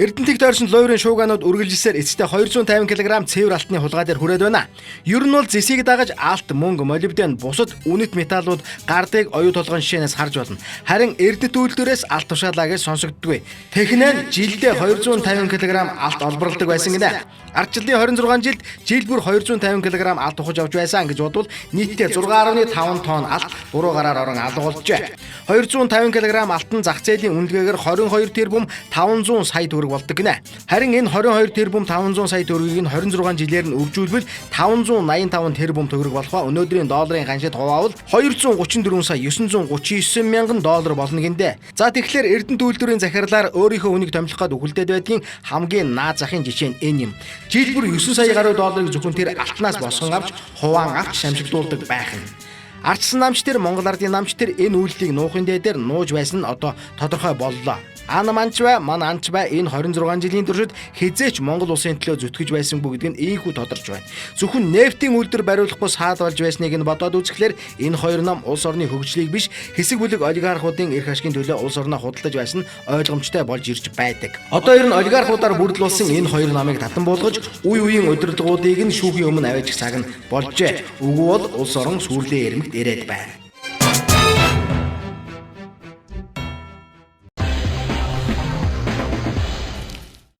Эрдэнтийг тойрсон луйврын шуугаанууд үргэлжилсээр эцэстээ 250 кг цэвэр алтны хулгай дээр хүрээд байна. Ер нь бол зэсийг дагаж алт, мөнгө, молибден, бусад үнэт металлууд гардыг оюу толгойн жишээнээс харж болно. Харин Эрдэнэт үйлдвэрээс алт тушаалаа гэж сонсогддоггүй. Технэн жилдээ 250 кг алт олборлдог байсан гинэ. Ардчлалын 26 жилд жил бүр 250 кг алт ухаж авч байсан гэж бодвол нийтдээ 6.5 тонн алт буруу гараар орон алга болжээ. 250 кг алт нь зах зээлийн үнэлгээгээр 22 тэрбум 500 сая төгрөг болдог гинэ. Харин энэ 22 тэрбум 500 сая төгрөгийг нь 26 жилээр нь үржүүлбэл 585 тэрбум төгрөг болох ба өнөөдрийн долларын ханшид хуваавал 234 сая 939 мянган доллар болно гиндэ. За, тэгэхээр Эрдэнэт үйлдвэрийн захирлаар өөрийнхөө үнийг томилох гээд үхэлдээд байдгийн хамгийн наад захын жишээ нь энэ юм. Жил бүр 9 сая гаруй долларыг зөвхөн тэр алтнаас босгон авч, хуваан авч шамшигдуулдаг байх нь. Ардчсан намч тэр, Монгол ардын намч тэр энэ үйлдэлийг нуухын дээдээр нууж байсан нь одоо тодорхой боллоо. Ан манч бай, ман анч бай, энэ 26 жилийн туршид хизээч Монгол улсын төлөө зүтгэж байсангүй гэдэг нь ийнхүү тодорч байна. Зөвхөн нефтийн үйлдвэр бариулахгүй саад болж байсныг нь бодоод үзэхлээр энэ хоёр нам улс орны хөгжлийг биш, хэсэг бүлэг олигархуудын эрх ашигын төлөө улс орноо худалдаж байсан нь ойлгомжтой болж ирж байдаг. Одоо ер нь олигархуудаар бүрдэл болсон энэ хоёр намыг татан буулгаж, үе үеийн удирдлагуудыг нь шүүхийн өмнө аваачих цаг нь болжээ. Үгүй бол улс орон сүрлээ ирмэгт ирээд байна.